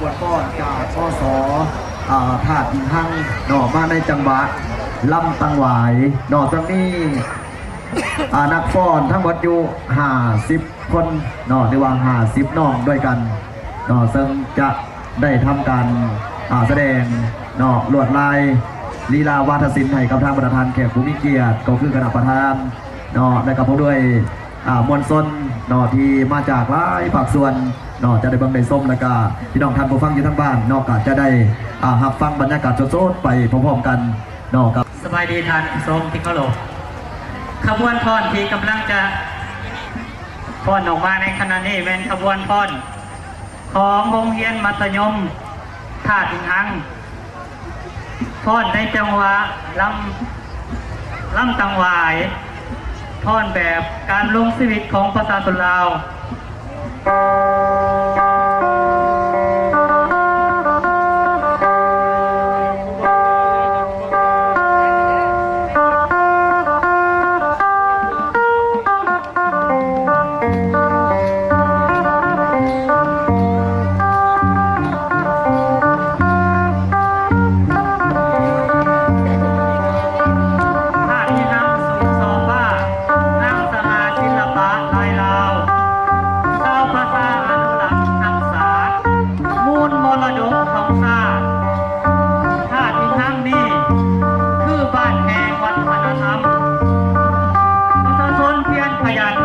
ກວດຟ້ອນຈາກ ອສ ອາ ທາດອີງຮັງເນາະ ມາໃນຈັງຫວະລຳຕັງຫວາຍເນາະ ເຊິ່ງມີ ອາ ນັກຟ້ອນທັງໝົດຢູ່ຫ້າສິບຄົນເນາະ ຫຼືວ່າຫ້າສິບນ້ອງດ້ວຍກັນເນາະ ເຊິ່ງຈະໄດ້ທຳການ ອາ ສະແດງເນາະ ລວດລາຍລີລາວາທະສິນໃຫ້ກັບທາງບັນດາທ່ານແຂກຜູ້ມີກຽດ ກໍຄືຄະນະປະທານເນາະ ແລະກໍພ້ອມດ້ວຍ ອາ ມວນຊົນເນາະ ທີ່ມາຈາກຫຼາຍພາກສ່ວນເນາະ ຈະໄດ້ເບິ່ງໄດ້ຊົມ ແລ້ວກະພີ່ນ້ອງທ່ານຜູ້ຟັງຢູ່ທາງບ້ານເນາະ ກະຈະໄດ້ ອາ ຮັບຟັງບັນຍາກາດສົດໆໄປພ້ອມໆກັນເນາະ ກັບ ສະບາຍດີທ່ານຜູ້ຊົມທີ່ເຄົາລົບ. ຂະບວນຟ້ອນທີ່ກຳລັງຈະຟ້ອນອອກມາໃນຂະນະນີ້ ແມ່ນຂະບວນຟ້ອນຂອງໂຮງຮຽນມັດທະຍົມທາດອີງຮັງ. ຟ້ອນໃນຈັງຫວະລຳ ລຳຕັງຫວາຍ ຟ້ອນແບບການລົງຊີວິດຂອງປະຊາຊົນລາວ. ທາດຮີຮັກສູງສໍຟ້າ ນາງສະຫາສິລະປະລາຍລາວ ຊາວພາສາອະນຸລັກຮັກສາ ມູນມໍລະດົກຂອງຊາດ. ທາດຮີຮັກນີ້ ຄືບ້ານແຫ່ງວັດທະນະທຳ ປະຊາຊົນພຽນຂະຫຍັນ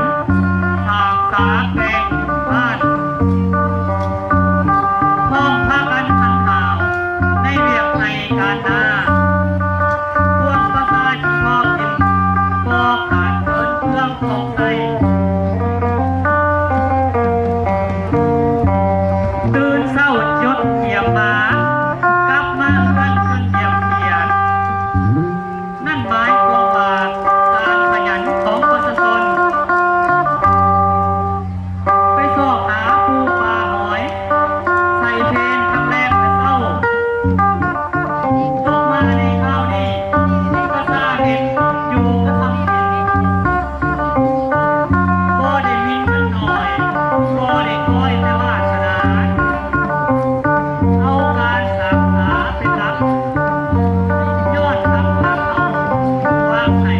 ສ້າງສາແປງບ້ານ ພ້ອມພາກັນຫັນຫາວໃນວຽກໄຮ່ການນາ ພວກປະຊາຊົນພໍກິນ ພໍຂາດເຂີນເຄື່ອງຂອງໃຊ້ ຕື່ນເຊົ້າຈົດກຽມມາ ກັບມາເຮືອນຈົນກຽມຂຽນ. ນັ້ນໝາຍຄວາມວ່າການຂະຫຍັນຂອງປະຊາຊົນ ໄປຊອກຫາປູປາຫອຍ ໃສ່ແຜ່ນທັງແລງແລະເຊົ້າ. ຕົກມາໃນຄາວນີ້ ປະຊາເຮັດຢູ່ກະທຳກິນ ບໍ່ໄດ້ມິນເງິນໜ້ອຍ ບໍ່ໄດ້ຄອຍແຕ່ວາສະໜາ ເອົາການສາເປັນຫຼັກ ຍ້ອນຄຳພາເຮົາວາງໃຫ້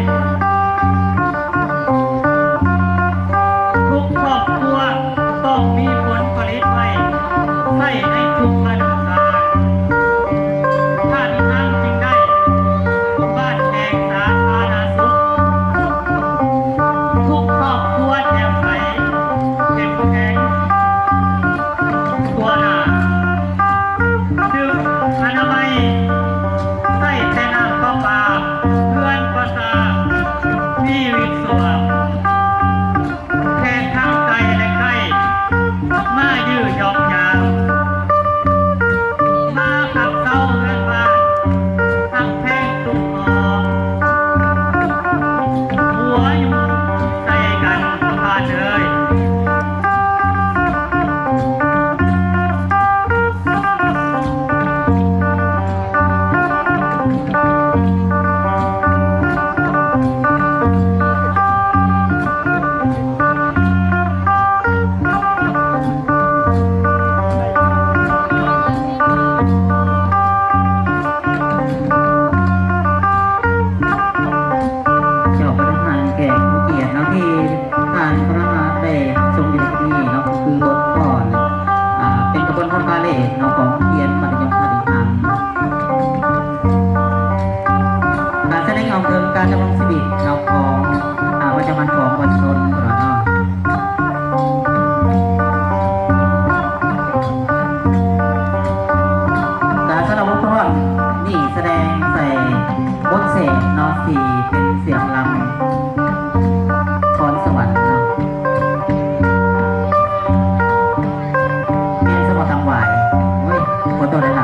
ທຸກຄອບຄົວຕ້ອງມີຜົນຜະລິດໄວ້ໃຊ້ໃນທຸກລະດູການ. ທ່ານນາງຈຶ່ງໄດ້ບ້ານແຫ່ງສາທາລະນະສຸກ ທຸກຄອບຄົວແຈ່ມໃສ ເຂັ້ມແຂງ ທົ່ວໜ້າ ເຊິ່ງອະນາໄມ ໃຊ້ແຕ່ນ້ຳປະປາ ເຮືອນປະຊາມີວິດສວາ ແຂກທັງໄກແລະໃກ້ ມາເຢ້ອມຢາມ ມາພັກເຊົາເຮືອນບ້ານ ຮັກແພງທຸກຫໍ່ ຫົວຢູ່ໃສ່ກັນ ທ່ານເອີຍ. ເຈົ້າພະນັກງານແຂກຜູ້ເກີດເນາະ ທີ່ທ່ານພະນັກງານໄດ້ຊົມຢູ່ໃນທີ່ນີ້ເນາະ ກໍຄືບົດຟ້ອນ ອ່າ ເປັນຂະບວນຟ້ອນພາເຣດເນາະ ຂອງໂຮງຮຽນມັດທະຍົມທ່າດອີງຮັງ ການສະແດງອອກເຖິງການດຳລົງຊີວິດເນາະ ຂອງ ອ່າ ປະຈຳວັນຂອງປະຊາຊົນເນາະ. ການສະຫຼອງບົດຟ້ອນນີ້ສະແດງໃສ່ບົດເສກເນາະ ທີ່ເປັນສຽງລຳຄອນສະຫວັນເນາະ ແມ່ນສະເພາະຕັງຫວາຍ ໂອ້ຍ ຂໍໂທດເດີ.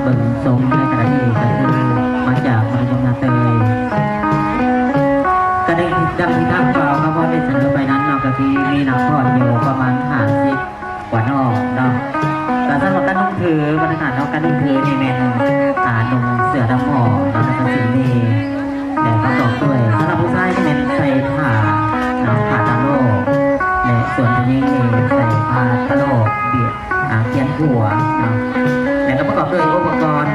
ເບິ່ງຊົມໃນຂະນະນີ້ກໍຄືມາຈາກມັດທະຍົມນາເຕີຍ. ກໍໄດ້ ດັ່ງທີ່ທ່ານກ່າວມາ ໄດ້ສະເໜີໄປນັ້ນເນາະ ກໍຄືມີນັກຟ້ອນຢູ່ປະມານຫ້າສິບກວ່ານ້ອງເນາະ. ກໍສຳລັບການນຸ່ງຖື ບັນຍາກາດເນາະ ການນຸ່ງຖືນີ້ແມ່ນ ອ່າ ນຸ່ງເສື້ອດຳໝໍ້ເນາະ ແລ້ວກໍສິ້ນໝີ່ ແລະປະກອບດ້ວຍ ສຳລັບຜູ້ຊາຍນີ້ແມ່ນໃສ່ຜ້າເນາະ ຜ້າຕາໂລ່ ແລະສ່ວນຜູ້ຍິງນີ້ໃສ່ຜ້າຕາໂລ່ ເບຍ ອ່າ ຂຽນຫົວເນາະ ແລະກໍປະກອບດ້ວຍອຸປະກອນ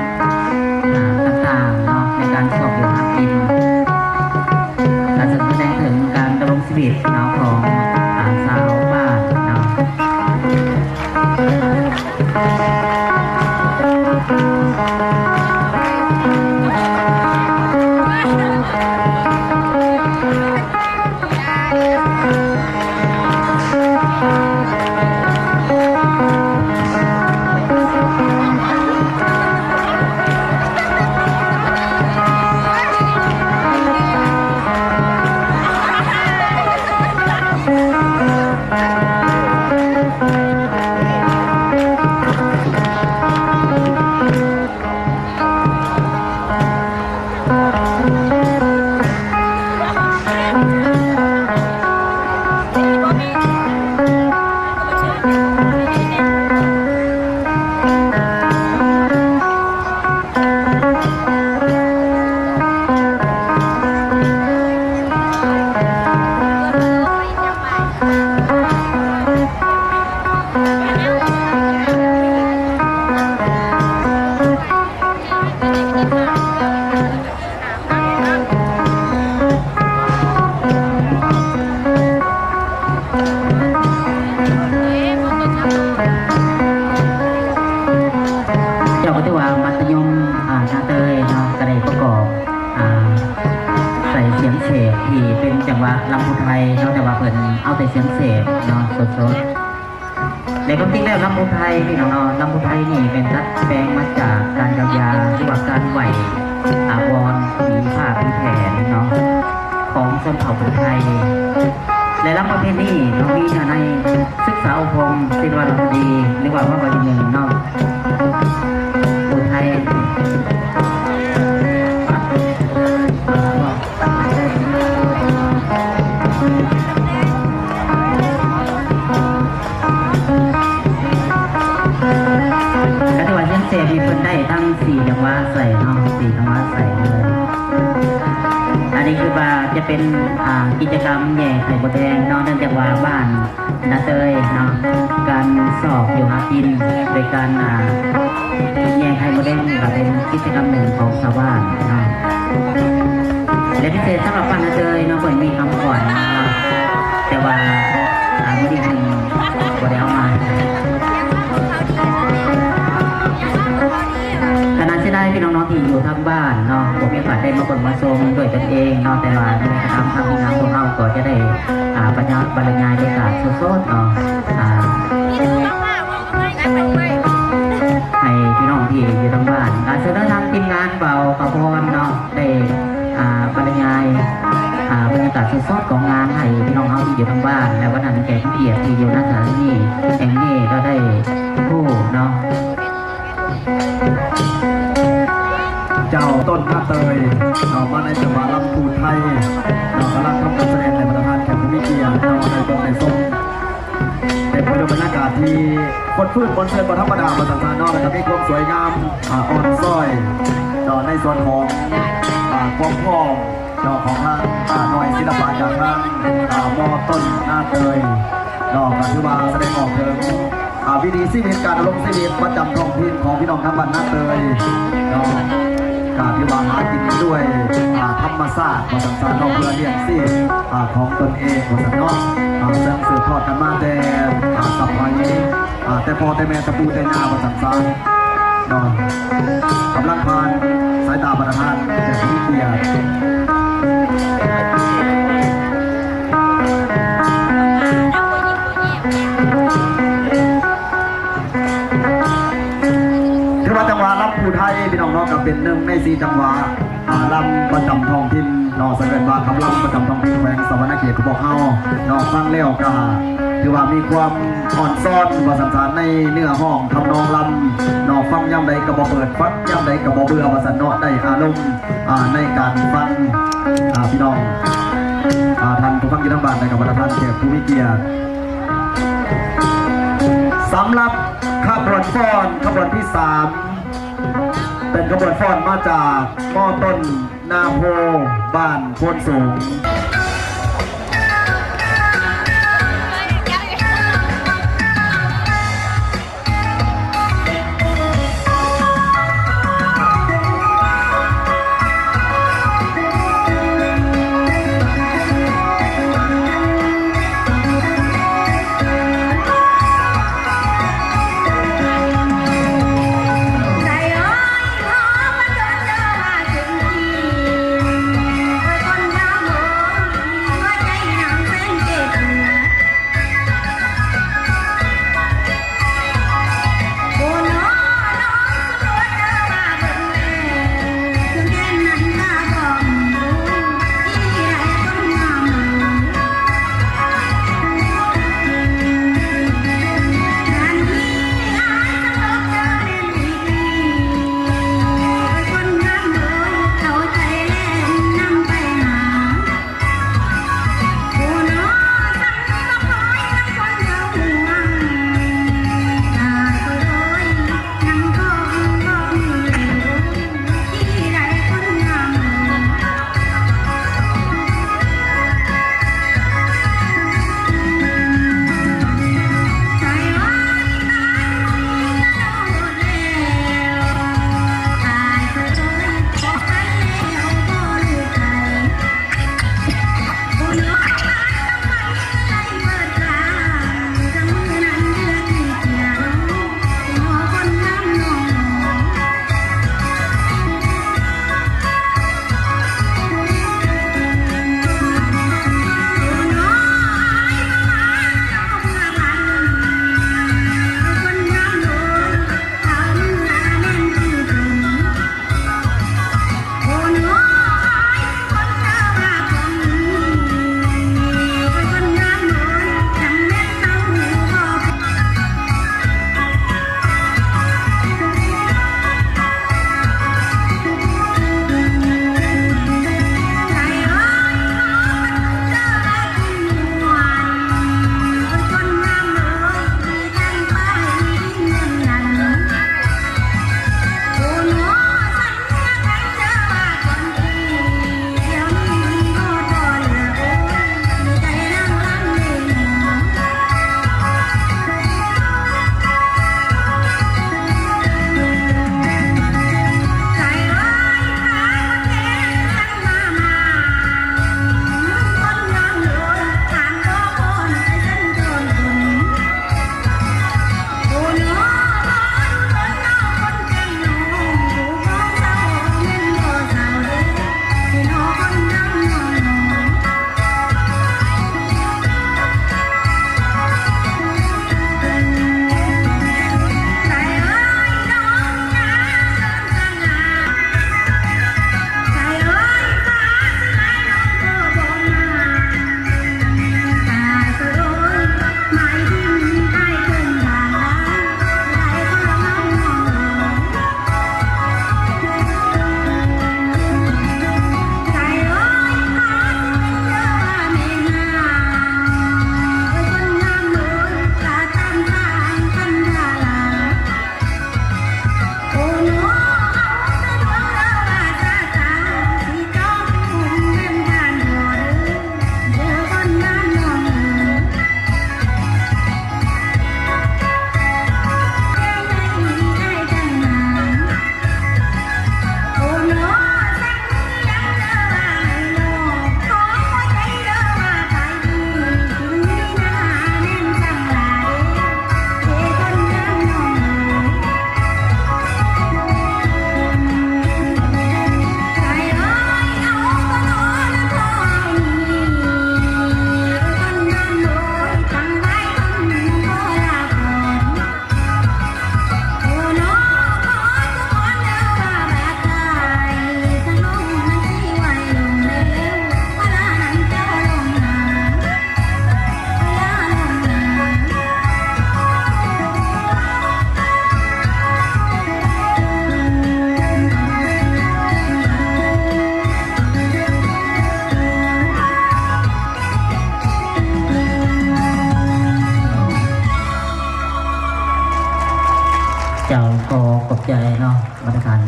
ອ່າ ຕ່າງໆເນາະ ໃນການຊອກຢູ່ຫາກິນ ການສະແດງເຖິງການດຳລົງຊີວິດເນາະ ຂອງ ອ່າ ຊາວບ້ານເນາະ. ເຈົ້າກໍຖືວ່າມັດທະຍົມ ອ່າ ນາເຕີຍເນາະ ກໍໄດ້ປະກອບ ອ່າ ໃສ່ສຽງເສບທີ່ເປັນຈັງຫວະລຳພູໄທເນາະ ແຕ່ວ່າເພິ່ນເອົາແຕ່ສຽງເສບເນາະ ສົດໆ. ແລະຄວາມຈິງແລ້ວລຳພູໄທພີ່ນ້ອງເນາະ ລຳພູໄທນີ້ແມ່ນດັດແປງມາຈາກການຢາກຢາ ຫຼືວ່າການໄຫວ້ອາວອນ ຜີພາກຜີແຜນເນາະ ຂອງຊົນເຜົ່າຜູ້ໄທ ແລະລຳປະເພນີເນາະ ມີເນື້ອໃນສຶກສາອົບຮົມ ສິລະປະດັດດີ ຫຼືວ່າພະວະດີໜຶ່ງເນາະ ຜູ້ໄທ ກໍຖືວ່າສຽງເສບນີ້ເພິ່ນໄດ້ທັງສີ່ຈັງຫວະໃສ່ເນາະ ສີ່ຈັງຫວະໃສ່ເລີຍ. ອັນນີ້ຄືວ່າຈະເປັນ ອ່າ ກິດຈະກຳແຍ່ໄຂ່ມົດແດງເນາະ ເນື່ອງຈາກວ່າບ້ານນາເຕີຍເນາະ ການຊອກຢູ່ຫາກິນໂດຍການ ອ່າ ແຍ່ໄຂ່ມົດແດງນີ້ກໍເປັນກິດຈະກຳໜຶ່ງຂອງຊາວບ້ານເນາະ ແລະ ພິເສດສຳລັບບ້ານນາເຕີຍເນາະ ເພິ່ນມີຄຳຂວັນເນາະ ແຕ່ວ່າ ອ່າ ມື້ນີ້ເພິ່ນບໍ່ໄດ້ເອົາມາ. ກໍໜ້າເສຍດາຍພີ່ນ້ອງເນາະ ທີ່ຢູ່ທາງບ້ານເນາະ ບໍ່ມີໂອກາດໄດ້ມາເບິ່ງມາຊົມດ້ວຍຕົນເອງເນາະ ແຕ່ວ່າໃດກໍຕາມ ທາງທີມງານພວກເຮົາກໍຈະໄດ້ ອ່າ ບັນຍາ ບັນລະຍາຍໂອກາດສົດໆເນາະ ອ່າ ໃຫ້ພີ່ນ້ອງທີ່ຢູ່ທາງບ້ານ ການສະເໜີທາງທີມງານເບົາຂະພອນເນາະ ໄດ້ ອ່າ ບັນລະຍາຍ ອ່າ ບັນຍາກາດສົດໆຂອງງານໃຫ້ພີ່ນ້ອງເຮົາທີ່ຢູ່ທາງບ້ານ ແລະ ບັນດາແຂກຜູ້ເກີດທີ່ຢູ່ນະສະຖານີແຫ່ງນີ້ກໍໄດ້ຮູ້ເນາະ. ເຈົ້າຕົ້ນນາເຕີຍເນາະ ມາໃນຈັງຫວະລຳພູໄທເນາະ ກຳລັງທຳການສະແດງໃຫ້ບັນດາທ່ານແຂກຜູ້ມີກຽດເນາະ ໄດ້ເບິ່ງໄດ້ຊົມ ເຕັມໄປດ້ວຍບັນຍາກາດທີ່ຄົນຟື້ນມ່ວນຊື່ນບໍ່ທຳມະດາວ່າຊັ້ນຊະເນາະ ແລ້ວກໍມີຄວາມສວຍງາມ ອ່າ ອ່ອນຊ້ອຍເນາະ ໃນສ່ວນຂອງ ອ່າ ຄວາມພ້ອມເນາະ ຂອງທາງ ອ່າ ໜ່ວຍສິລະປະຈາກທາງ ອ່າ ມໍຕົ້ນນາເຕີຍເນາະ ກໍຖືວ່າສະແດງອອກເຖິງ ອ່າ ວິຖີຊີວິດ ການດຳລົງຊີວິດປະຈຳທ້ອງຖິ່ນຂອງພີ່ນ້ອງທາງບ້ານນາເຕີຍເນາະ ກໍຖືວ່າຫາກິນດ້ວຍ ອ່າ ທຳມະຊາດວ່າຊັ້ນຊະເນາະ ເພື່ອລ້ຽງຊີບ ອ່າ ຂອງຕົນເອງວ່າຊັ້ນເນາະ ອ່າ ເຊິ່ງສືບທອດກັນມາແຕ່ ອ່າ ສະໄໝ ອ່າ ແຕ່ພໍ່ແຕ່ແມ່ ແຕ່ປູ່ແຕ່ຍ່າວ່າຊັ້ນຊະເນາະ. ກຳລັງຜ່ານສາຍຕາບັນດາທ່ານແຂກຜູ້ມີກຽດ ຖືວ່າຈັງຫວະລຳພູໄທພີ່ນ້ອງເນາະ ກໍເປັນໜຶ່ງໃນສີ່ຈັງຫວະ ອ່າ ລຳປະຈຳທ້ອງຖິ່ນເນາະ ເອີ້ນວ່າກຳລຳປະຈຳທ້ອງຖິ່ນແຂວງສະຫວັນນະເຂດຂອງພວກເຮົາເນາະ. ຟັງແລ້ວກໍຖືວ່າມີຄວາມອ່ອນຊ້ອນວ່າຊັ້ນຊະ ໃນເນື້ອຮ້ອງທຳນອງລຳເນາະ. ຟັງຍາມໃດກໍບໍ່ເບີດ ຟັງຍາມໃດກໍບໍ່ເບື່ອ ວ່າຊັ້ນເນາະ. ໄດ້ອາລົມ ອ່າ ໃນການຟັງ ອ່າ ພີ່ນ້ອງ ອ່າ ທ່ານຜູ້ຟັງຢູ່ທາງບ້ານ ແລະກໍບັນດາທ່ານແຂກຜູ້ມີກຽດ. ສຳລັບຂະບວນຟ້ອນຂະບວນທີສາມ ເປັນຂະບວນຟ້ອນມາຈາກ ມ.ຕົ້ນ ນາໂພ ບ້ານໂພນສູງ.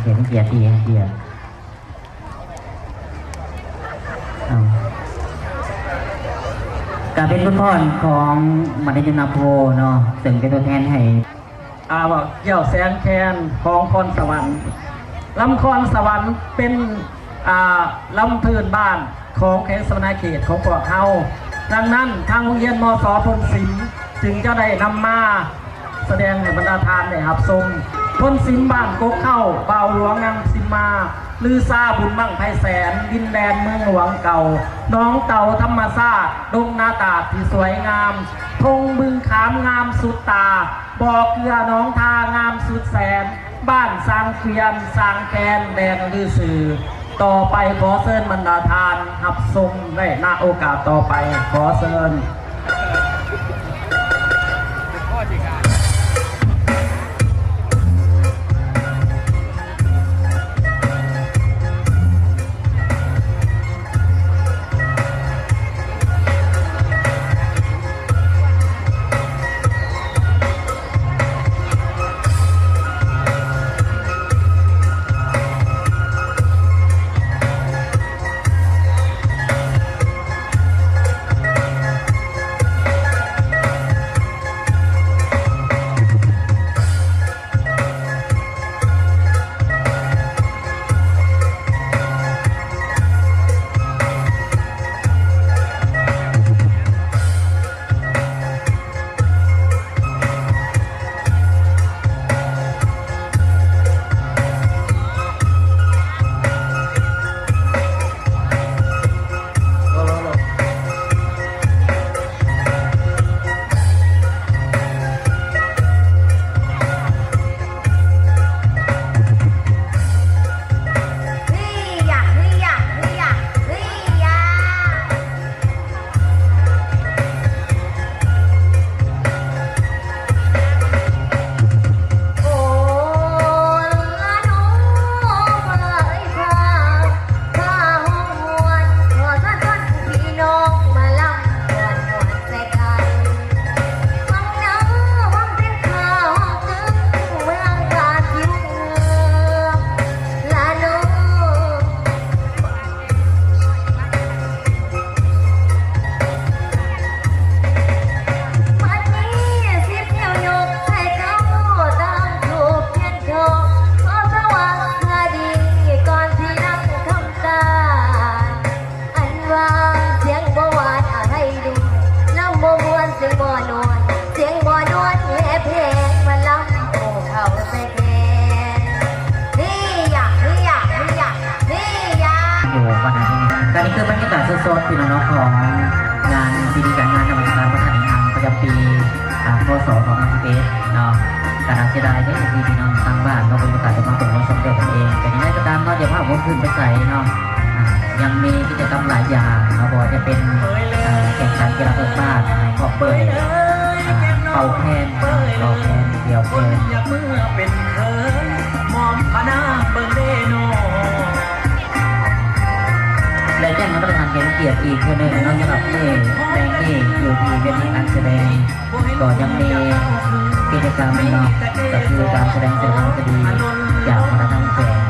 ເຫັນກຽດທີ່ເຫັນກຽດ ເອົາ ກະເປັນບຸນພອນຂອງບັນດາຍະນາໂພເນາະ ເຊິ່ງເປັນຕົວແທນໃຫ້ ອ່າ ກ່ຽວແສນແຄນຂອງຄອນສະຫວັນ. ລຳຄອນສະຫວັນເປັນ ອ່າ ລຳພື້ນບ້ານຂອງແຂວງສະຫວັນນະເຂດຂອງພວກເຮົາ. ດັ່ງນັ້ນ ທາງໂຮງຮຽນ ມສ ພົນສິມ ຈຶ່ງຈະໄດ້ນຳມາສະແດງໃຫ້ບັນດາທ່ານໄດ້ຮັບຊົມ. ພົນສິມບ້ານກົກເຄົ້າ ບ່າວຫຼວງງາມສິມມາ ລືຊາບຸນບັ້ງໄພແສນ ດິນແດນເມືອງຫຼວງເກົ່າ ໜອງເຕົາທຳມະຊາດ ດົງນາຕາດທີ່ສວຍງາມ ທົ່ງບຶງຂາມງາມສຸດຕາ ບໍ່ເກືອໜອງທາງາມສຸດແສນ ບ້ານສ້າງເຂື່ອນສ້າງແຄນແດນລືຊື່. ຕໍ່ໄປຂໍເຊີນບັນດາທ່ານຮັບຊົມໄດ້ນະໂອກາດຕໍ່ໄປ. ຂໍເຊີນ. ໂອ້ ບັນດາ ກະນີ້ຄືບັນຍາກາດສົດໆ ພີ່ນ້ອງເນາະ ຂອງງານພິທີການງານນະມັດສະການພະທາດແຫ່ງທຳປະຈຳປີ ອ່າ ພ.ສ. ສອງພັນສິບເອັດ ເນາະ. ກະໜ້າເສຍດາຍເດ້ ທີ່ພີ່ນ້ອງທາງບ້ານບໍ່ມີໂອກາດໄດ້ມາເບິ່ງມາຊົມດ້ວຍຕົນເອງ. ແຕ່ຈັ່ງໃດກໍຕາມເນາະ ຢ່າພາກວງຄືນໄປໃສເນາະ ອ່າ ຍັງມີກິດຈະກຳຫຼາຍຢ່າງເນາະ ບໍ່ວ່າຈະເປັນ ອ່າ ແຂ່ງຂັນກິລາພື້ນບ້ານ ເກາະເປີຍ ອ່າ ເປົ່າແຄນ ເປົ່າແຄນ ດຽວແຄນ ແລະ ແຈ້ງໃຫ້ທ່ານເຫັນກຽດອີກເທື່ອໜຶ່ງເນາະ ສຳລັບມື້ແລງນີ້ ຢູ່ທີ່ເວທີການສະແດງ ກໍຍັງມີກິດຈະກຳເນາະ ກໍຄືການສະແດງສາລະຄະດີຈາກວັດທະນະທຳແຂວງ